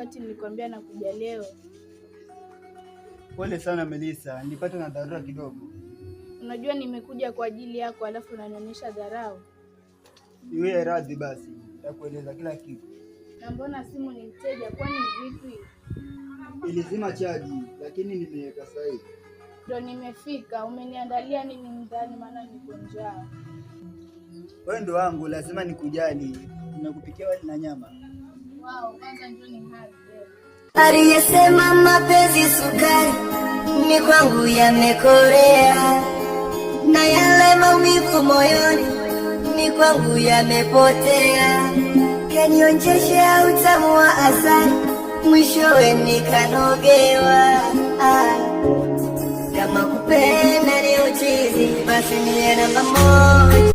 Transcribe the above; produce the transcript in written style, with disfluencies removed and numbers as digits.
Wakati nilikwambia nakuja leo. Pole sana Melissa, nilipata na dharura kidogo. Unajua nimekuja kwa ajili yako, alafu unanionyesha dharau. Niwie radhi basi, nitakueleza kila kitu. Na mbona simu ni mteja? Kwani vipi? Ilizima chaji, lakini nimeweka sahihi. Ndo nimefika. Umeniandalia nini ndani? Maana niko njaa. Wewe ndo wangu, lazima nikujali. Nakupikia wali na nyama. Wow, kwanza njoo ni hug. Aliyesema mapenzi sukari ni kwangu yamekorea, na yale maumivu moyoni ni kwangu yamepotea. Kanionjesha utamu wa asali, mwishowe nikanogewa. Ah, kama kupenda ni uchizi, basi niye namba 1.